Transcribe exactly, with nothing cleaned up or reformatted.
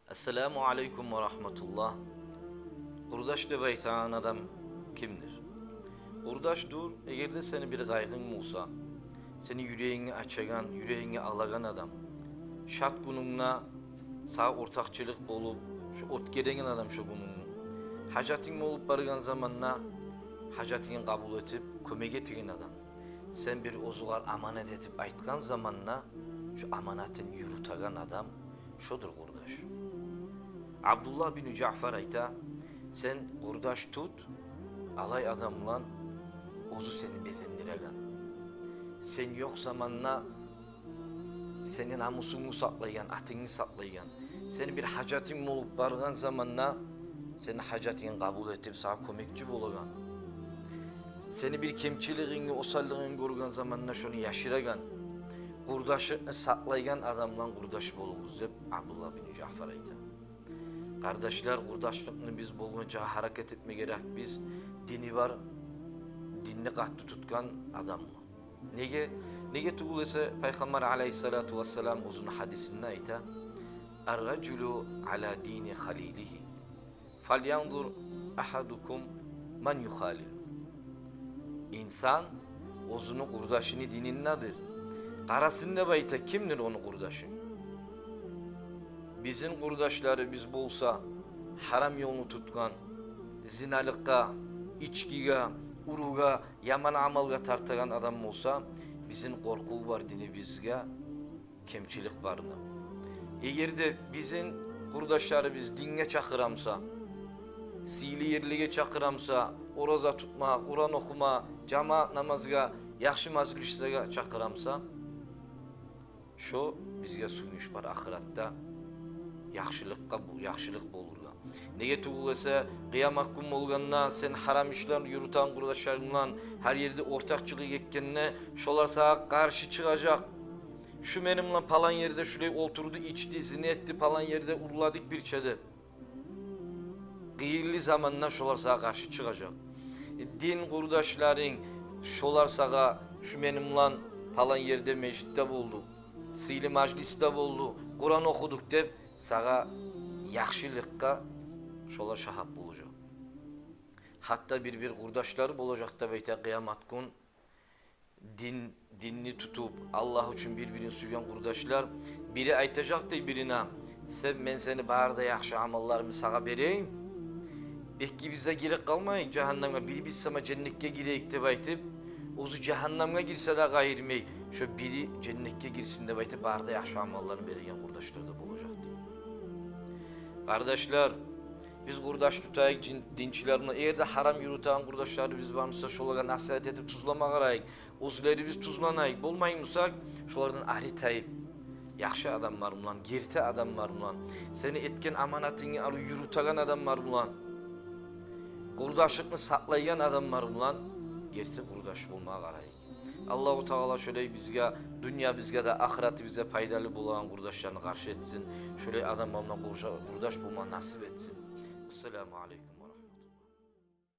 Ассаламу алейкум ва рагьматуллагь. Къурдаш деп айтагъан адам кимдир? Къурдашдыр, эгер де сени бир къайгъынг болса, сени юрегинге ачагъан, юрегинге алагъан адам. Шат гюнюнгде сагъа ортакъчылыкъ болуп, шо оьтгереген адам шо гюнюнгню. Гьажатынг болуп баргъан заманда гьажатынгны къабул этип, кёмек этеген адам. Сен бир оьзюгер аманат этип айтгъан заманда, шо аманатын юрютеген адам, шодур къурдаш. Абдуллагь бин Жаъфар айта: сен къурдаш тут алай адам булан, оьзю сени безендиреген. Сен ёкъ заманда сени намусунгну сакълайгъан, атынгны сакълайгъан. Сени бир гьажатынг болуп баргъан заманда, сени гьажатынгны къабул этип, сагъа кёмекчи болагъан. Сени бир кемчилигингни, осаллыгъынгны гёрген заманда шону яшырагъан, къурдашны сакълайгъан адам булан къурдаш болугъуз деп Абдуллагь бин Жаъфар айта. Къардашлар, къурдашлыкъны биз болгъанча гьаракат этме герекбиз дини бар, динни къатты тутгъан адам булан. Неге? Неге тюгюл эсе, Пайхаммар алейгьиссалату вассалам оьзюню гьадисинде айта: «Ар-ражулу ала дини халилигьи, фалянзур агьадукум ман юхалил». Инсан оьзюню къурдашыны дининдедир. Къарасын деп айта, кимдир ону къурдашы? Бизин къурдашларыбыз болса, гьарам ёлну тутгъан, зиналыкъгъа, ичкиге, уругъа, яман амалгъа тартагъан адам болса, бизин къоркъув бар динибизге кемчилик барына. Эгер де бизин къурдашларыбыз динге чакъырамса, сыйлы ерлеге чакъырамса, ораза тутма, Къуран охума, жамаат намазгъа, яхшы мажлислеге чакъырамса, шо бизге сююнч бар ахыратда, яхшылыкъгъа бу-, яхшылыкъ болургъа. Неге тюгюл эсе, къыямат гюн болгъанда, сен гьарам ишлер юрютеген къурдашларынг булан гьар ерде ортакъчылыкъ этгенде, шолар сагъа къаршы чыгъажакъ. Шу мени булан палан ерде шулай олтурду, ичди, зина этди, палан ерде урладыкъ бирче деп. Къыйынлы заманда шолар сагъа къаршы чыгъажакъ. Дин къурдашларынг, шолар сагъа: «Шу мени булан палан ерде межитде болду, сыйлы мажлисде болду, Къуран охудукъ», – деп, сагъа яхшылыкъгъа шолар шагьат болажакъ. Гьатта бир-бир къурдашлар болажакъ деп айта къыямат гюн, дин, динни тутуп, Аллагь учун бир-бирин сюйген къурдашлар. Бири айтажакъ дей бирине: «Сен, мен сени бары да яхшы амалларымны сагъа берейим. Экибиз де гирип къалмайыкъ жагьаннемге, бирибиз сама женнетге гирейик», – деп айтып, оьзю жагьаннемге гирсе де къайырмай, шо бири женнетге гирсин деп айтып, бары да яхшы амалларын береген къурдашлар да болажакъ дей. Къардашлар, биз къурдаш тутайыкъ жин-, динчилер булан. Эгер де гьарам юрютеген къурдашларыбыз бар буса, шолагъа насигьат этип тюзлеме къарайыкъ. Оьзлерибиз тюзленейик. Болмай буса, шолардан аритайып, яхшы адамлар булан, герти адамлар булан, сени этген аманатынгны алып юрютеген адамлар булан, къурдашлыкъны сакълайгъан адамлар булан герти къурдаш болмагъа къарайыкъ. Аллагьу Таала шолай бизге, дюньябызгъа да, ахыратыбызгъа пайдалы болагъан къурдашланы къаршы этсин. Шолай адамлар булан къурша-, къурдаш болма насип этсин. Ассаламу алейкум.